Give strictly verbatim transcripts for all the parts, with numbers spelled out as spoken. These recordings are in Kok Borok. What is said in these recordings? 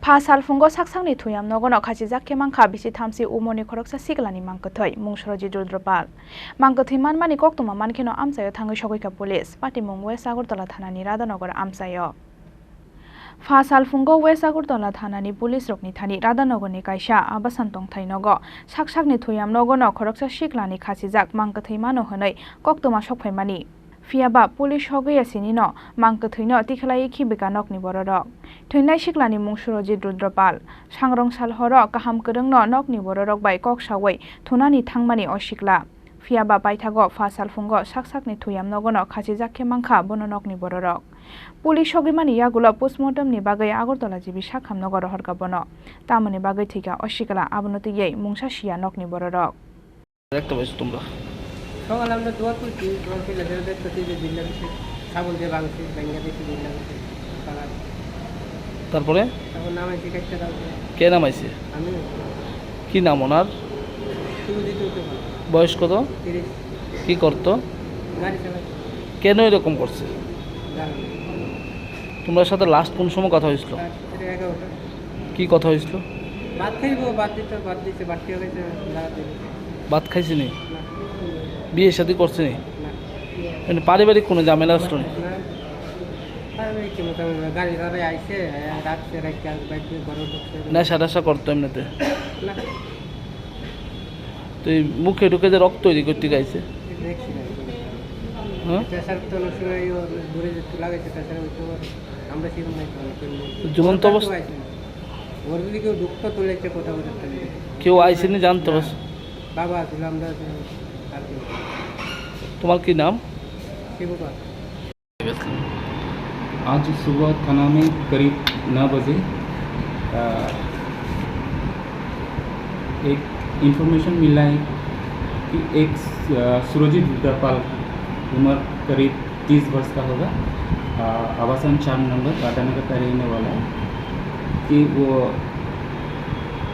Pha salphungo sak sakni thuyam nogono khachijak khe mankha bisi thamsi umorni khoroksa siklani mangkwthwi mung Surojit Rudra Pal. Mangkwthwi manmani koktwma mankheno amchaio thangwi sogwikha police, patimung West Agartala thanani Radhanagar amchaio. Pha salphungo West Agartala thanani police rokni thani Radhanagarni kaisa abasan tongthai nogo sak sakni thuyam nogono khoroksa siklani khachijak mangkwthwi mano hwnwi koktwma sokphaimani. Phiya ba police sogwi ya sinino mangkwthwino tikhlaiwi khibika nokni bororok. Thwinai siklani mung Surojit Rudra Pal. Sangrong sal horo kaham kwrwngno nokni bororok bai kok sawi thunani thangmani o sikla. Phiya ba paithago pha salphungo sak sakni thuyam nogono khachijak khe mankha bono nokni bororok. Police sogwimani yagulo postmortemni bagwi Agartala G B sakham nogo rohorkha bono. Tamoni bagwi thwikha o sikla, abono twiwi mungsa siya nokni bororok. দেখতে পাইছো তোমরা? সকালে আমরা দোয়া করছি, দোয়া করলে ফেরত দেখতেছি যে বিল্লা করছে, ছাগল দিয়ে ভাঙছে, ভেঙে দেখছি বিল্লা করছে, পাড়ার। তারপরে? তারপর নামাইছি কাটতে দাও। কে নামাইছে? আমি। কি নাম ওনার? সুরজিৎ উত্তর। বয়স কত? তিরিশ। কি করতো? গাড়ি চালায়। কেন এরকম করছে? জানি না। তোমরা সাথে লাস্ট কোন সময় কথা হয়েছিল? রাত্রে এগারোটা। কি কথা হয়েছিল? ভাত খাইবো, ভাত দিতে, ভাত দিতে, ভাত খেয়ে গেছে, দাঁড়াতে গেছে। ভাত খাইছে নি? না। বিয়ে শাদী করছে নি? না। মানে পারিবারিক কোনো ঝামেলা আসলো নি? না। পারিবারিক কোনো ঝামেলা না। গাড়ি ভাড়ায় আইছে, আইয়া রাখছে, রাখছে, আর বাইকে ঘরে ঢুকছে। নেশা টেশা করতো এমনিতে? না। তো এই মুখে ঢুকে যে রক্ত তৈরি করতে গাইছে? দেখছি না। হ্যাঁ? প্রেশার তো অনেক সময় ওই ওর দূরে যেতে লাগাইছে, প্রেশার হইতে পারে। আমরা সেরকম নাই তো, অনেক সময় ঝুলন্ত ওর কাছে অবস্থা? আইছে না। ওর যদি কেউ ঢুকতো, তুলে একটা কথা বলতে পারতাম। কেউ আইসেনি জানতো না। বাস? বাবা ছিল, আমরা ছিলাম, আর কেউ। তোমার কি নাম? শিবু পাল। आज सुबह थाना में करीब नौ बजे, अ, एक इंफॉर्मेशन मिला है कि एक, अ, सुरजीत रुद्रपाल, उम्र करीब तीस वर्ष का होगा, अ, आवासन चार नंबर राधानगर का रहने वाला है, कि वो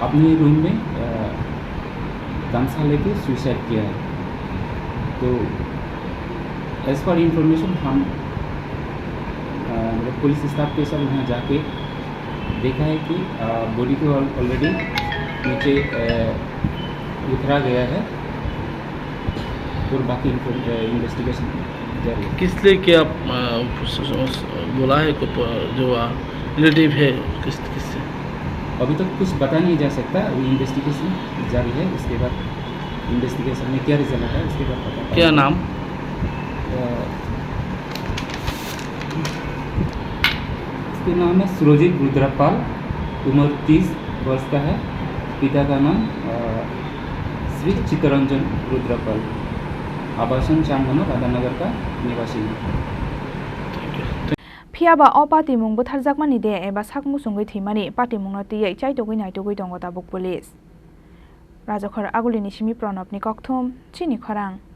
अपने रूम में, अ, गमछा लेके सुसाइड किया है। तो एज पर इंफॉर्मेशन हम, अ, मतलब पुलिस स्टाफ के साथ वहाँ जाके देखा है कि, अ, बॉडी तो ऑल-, ऑलरेडी नीचे, अ, उतरा गया है और बाकी इन्फॉर्म-, अ, इन्वेस्टिगेशन जारी है। किस लिए क्या, अ, स-, स-, स-, बोला है को प-, जो, अ, रिलेटिव है किस, किससे? अभी तो कुछ बता नहीं जा सकता, अभी इन्वेस्टिगेशन जारी है, उसके बाद इन्वेस्टिगेशन में क्या रिजल्ट आता है, उसके बाद पता क्या चलेगा। नाम? अ, उसके नाम है सुरजीत रुद्रपाल, उम्र तीस वर्ष का है। पिता का नाम, अ, श्री चित्तरंजन रुद्रपाल, आवासन चार नंबर राधानगर का निवासी है। Phiya ba o patimung butharjakmani de eba sak muchungwi thwimani patimungno twiwi chaitugwi naitugwi tongo tabuk police. Rajakhor Agulini simi Pranobni kokthum, chini khorang.